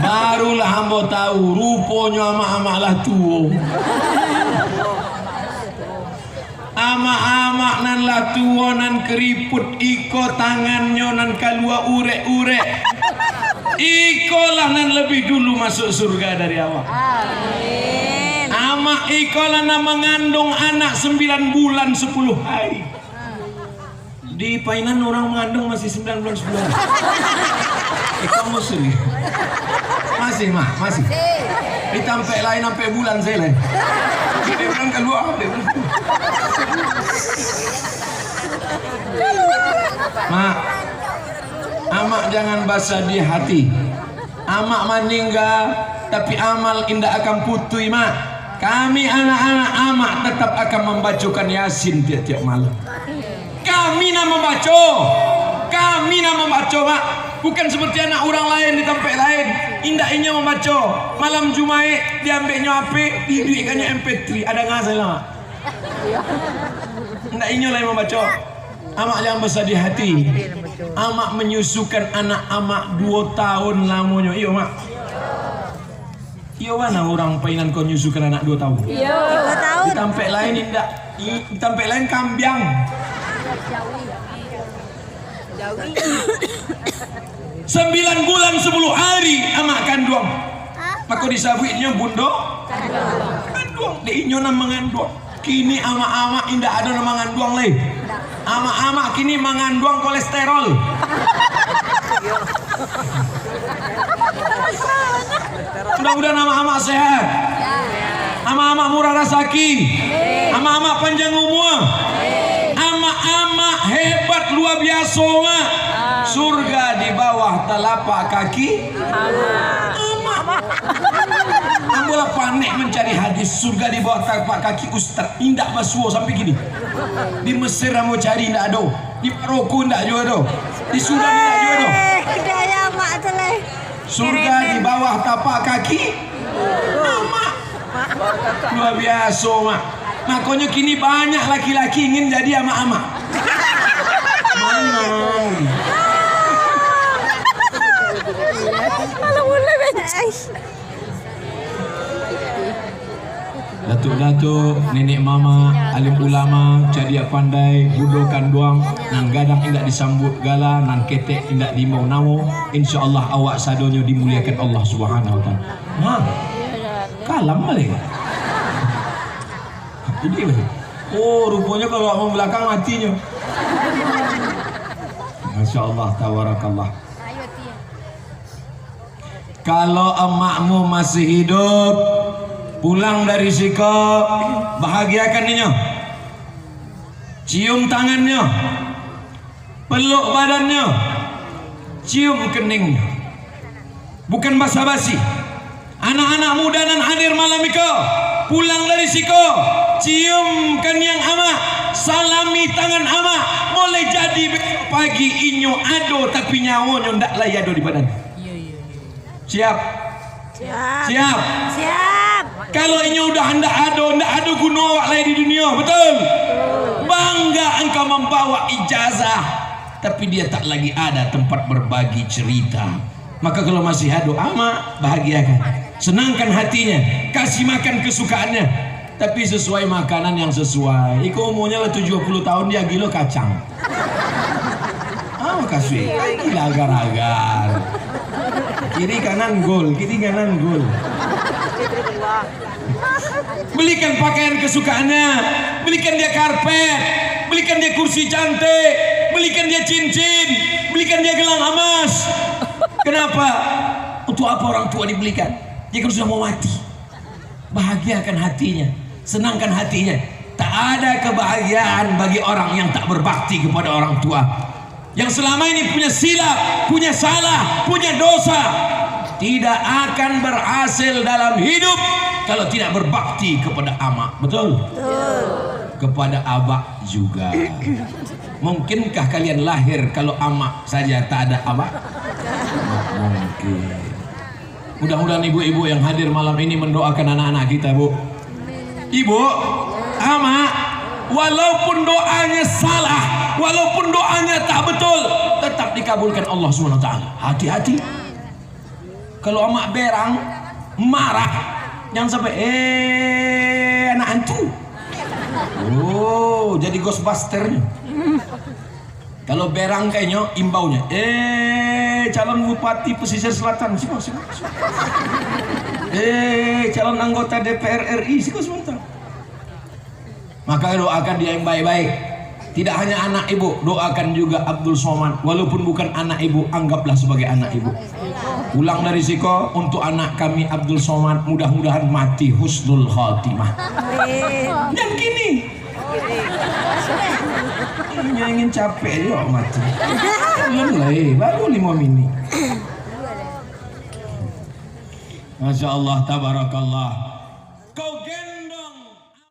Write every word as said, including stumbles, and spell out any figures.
Barulah ambo tahu, ruponyo amak-amak lah tuo. Amak-amak nan lah tuo, nan keriput, iko tangannyo nan kalua urek-urek. Ikolah nan lebih dulu masuk surga dari awak. Amin. Amak ikolah nan mangandung anak sembilan bulan sepuluh hari. Di Painan urang mangandung masih sembilan bulan sepuluh hari. Iko musuh. Masih, Mak, masih. Di tampek lain sampai bulan sajo lai. Di bulan kalua, di bulan kalua. Mak, amak jangan basadiah hati. Amak maningga, tapi amal indak akan putuih, Mak. Kami anak-anak amak tetap akan mambacokan Yasin tiap-tiap malam. Kami nan mambaco, kami nan mambaco, Mak. Bukan seperti anak urang lain di tampek lain. Indak inyo mambaco. Malam Jumaik, diambeknyo H P, diiduikkannyo M P three. Ado ngasa lah, Mak. Indak inyo lai mambaco. Amak jangan basadiah hati. Amak manyusukan anak amak duo tahun lamonyo. Iyo, Mak. Iyo, bana urang Painan ko nyusukan anak duo tahun? Iyo. Duo tahun. Di tampek lain indak. Di, di tampek lain kambiang. Sambilan bulan sapuluah hari amak kanduang. Mako disabuiknyo bundo kanduang. Dek inyo nan manganduang. Kini amak-amak indak ado nan manganduang lai. Amak-amak kini manganduang kolesterol. Mudah-mudahan amak-amak sehat. Amak-amak murah rasaki. Amak-amak panjang umua. Amak-amak hebat lua biaso, Mak. Surga di bawah talapak kaki amak. Ambo lah panek mancari hadis surga di bawah talapak kaki ustaz. Indak basuo sampai kini. Di Mesir ambo cari indak ado. Di Maroko indak juo ado. Di Sudan indak juo ado. Eh, indak ado amak tu lai. Surga di bawah tapak kaki amak. Lua biaso, Mak. Makonyo kini banyak laki-laki ingin jadi amak-amak. Manang. Datuk-datuk, nenek mamak, alim ulama, cadiak pandai, bundo kanduang, nan gadang indak disambuik gala, nan ketek indak diimbau namo, insya Allah awak sadonyo dimuliakan Allah Subhanahu wa Taala. Ha, kalam baliak. Jadi, oh, ruponyo kalau awak balakang matinyo. Masya Allah, tabarakallah. Kalau amakmu masih hidup, pulang dari siko, bahagiakan inyo. Cium tangannyo, peluk badannyo, cium keningnyo. Bukan basa-basi. Anak-anak muda nan hadir malam iko, pulang dari siko, cium kaniang amak, salami tangan amak. Boleh jadi besok pagi inyo ado, tapi nyawonyo ndak lai ado di badan. Siap? Siap. Siap. Siap. Kalau inyo udah ndak ado, ndak ado guno awak lai di dunia, betul? Bangga engkau mambawa ijazah, tapi dia tak lagi ada tempat berbagi cerita. Maka kalau masih ado amak, bahagiakan. Senangkan hatinya, kasih makan kesukaannya. Tapi sesuai makanan yang sesuai. Iko umurnya lah tujuh puluh tahun, dia gilo kacang. Ah, makasih. Lagi lah agar-agar. Kiri kanan gol, kiri kanan gol. Belikan pakaian kesukaannya, belikan dia karpet, belikan dia kursi cantik, belikan dia cincin, belikan dia gelang emas. Kenapa? Untuk apa orang tua dibelikan? Dia kan sudah mau mati. Bahagiakan hatinya, senangkan hatinya. Tak ada kebahagiaan bagi orang yang tak berbakti kepada orang tua. Yang selama ini punya silap, punya salah, punya dosa, tidak akan berhasil dalam hidup kalau tidak berbakti kepada amak. Betul? Betul. Kepada abak juga. Mungkinkah kalian lahir kalau amak saja, tak ada abak? Tak mungkin. Mudah-mudahan ibu-ibu yang hadir malam ini mendoakan anak-anak kita, Bu. Ibu, amak, walaupun doanya salah, walaupun doanya tak betul, tetap dikabulkan Allah Subhanahu wa Taala. Hati-hati. Kalau amak berang marah, jangan sampai, "Eh, anak hantu." Oh, jadi ghostbuster-nyo. Kalau berang kainyo, imbaunya, "Eh, calon bupati pesisir selatan, siko, siko, siko. Eh, calon anggota D P R R I, siko sebentar." Maka doakan dia yang baik-baik. Tidak hanya anak ibu, doakan juga Abdul Somad. Walaupun bukan anak ibu, anggaplah sebagai anak ibu. Pulang dari siko, untuk anak kami Abdul Somad, mudah-mudahan mati husnul khatimah. Yang kini, inyo ingin capek juga mati. Belum lah, eh, baru lima minit. Masya Allah, tabarakallah.